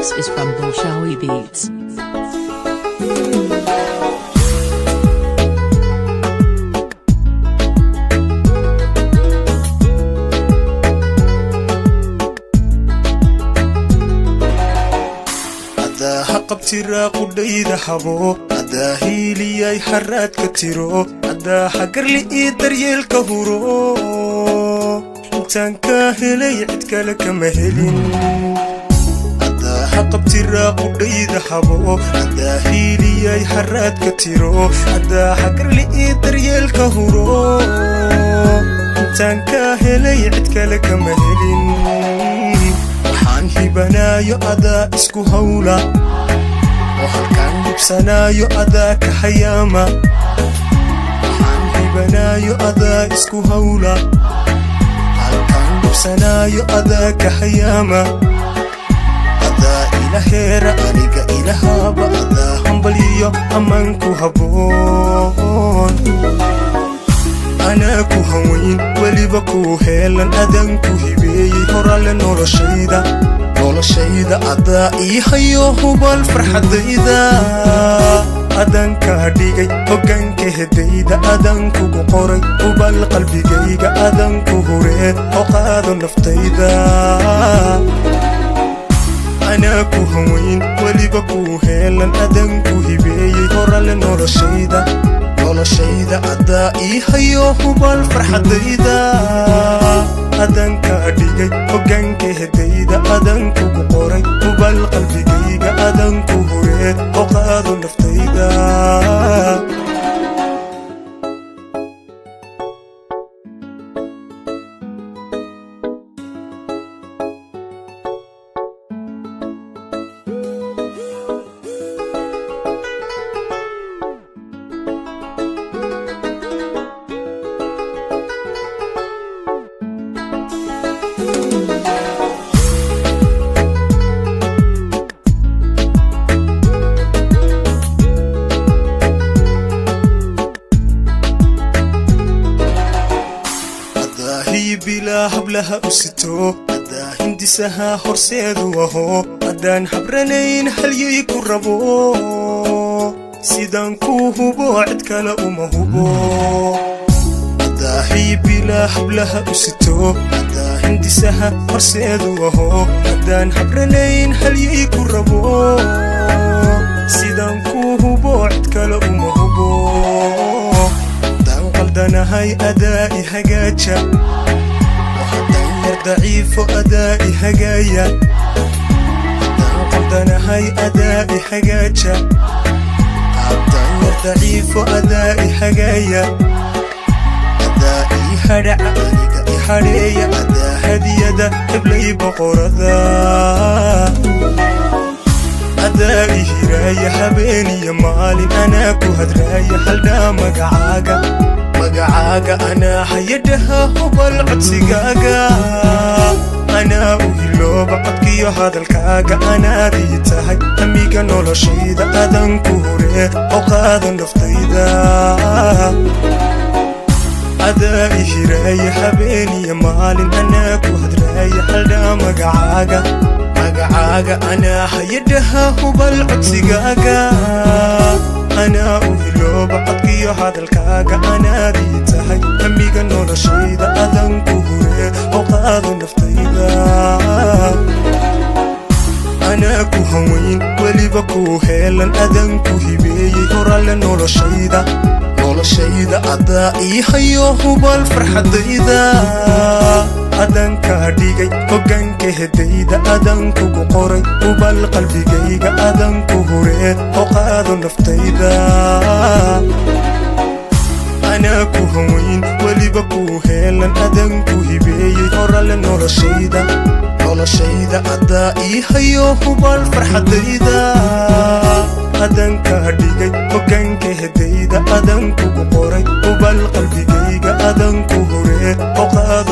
Remix is from Bolshawi Beats. Adaa qabtiraa qudhayda habo, adaa hiiliyay haraadka tiro, adaa hagarli ii daryeelka huro. Intaan kaa helay cid kale kama helin. Adaa qabtiraa qudhayda habo, adaa hiiliyay haraadka tiro, adaa hagarli ii daryeelka huro. Intaan kaa helay cid kale kama helin. Waxaan hibanaayo adaa isku hawla, oo halkaan dhibsanaayo adaa ka hayaama. Waxaan hibanaayo adaa isku hawla, halkaan dhibsanaayo adaa ka hayaama. Adaa ila heera, aniga ilahaaba, adaa hambalyiyo ammaan ku habboon. Anaa ku hawayn, weliba kuu heelan, adaan ku hibeeyey horale noloshayda. Noloshayda adaa ii hayo hubal farxadayda. Adaan kaa dhigay hoggaanka hedayda, adaan kugu qoray hubal qalbigayga, adaan ku huree oo qaado naftayda. Anaa ku hawayn, weliba kuu heelan, adaan ku hibeeyey horale noloshayda. Noloshayda adaa ii hayo hubal farxadayda. Adaan kaa dhigay hoggaanka hedayda, adaan kugu qoray hubal qalbigayga, adaan ku huree oo qaado naftayda. Adaahiyi bilaa hablaha u sito, adaa hindisaha horseedu aho, haddaan habranayn halyay ku rabo. Sidaan kuu hubo cid kale uma hubo. Adaahiyi bilaa hablaha u sito, adaa hindisaha horseedu aho, haddaan habranayn halyay ku rabo. Sidaan kuu hubo cid kale uma hubo. Haddaan qaldanahay adaa i hagaaja, oo haddaan yar daciifo adaa i hagaaya. Haddaan qaldanahay adaa i hagaaja, haddaan yar daciifo adaa i hagaaya. Adaa ii hadhaca, aniga i hadheeya, adaa hadiyada heblay boqorada. Adaa i hiraaya habeeniyo maalin, anaa ku hadraaya haldhaa magacaaga. Magacaaga anaa hayadhaha hubal codsigaaga. Anaa u hilooba codkiyo hadalkaaga, anaadii tahay hamiga noloshayda, adaan ku huree oo qaado naftayda. Adaa i hiraaya habeeniyo maalin, anaa ku hadraaya haldhaa magacaaga. Magacaaga anaa hayadhaha hubal codsigaaga. Anaa u hilooba codkiyo hadalkaaga, anaadii tahay hamiga noloshayda, adaan ku huree oo qaado naftayda. Anaa ku hawayn, weliba kuu heelan, adaan ku hibeeyey horale noloshayda. Noloshayda adaa ii hayo hubal farxadayda. Adaan kaa dhigay hoggaanka hedayda, adaan kugu qoray hubal qalbigayga, adaan ku huree oo qaado naftayda. Anaa ku hawayn, weliba kuu heelan, adaan ku hibeeyey horale noloshayda. Noloshayda adaa ii hayo hubal farxadayda. Adaan kaa dhigay hoggaanka hedayda, adaan kugu qoray hubal qalbigayga, adaan ku huree oo qaado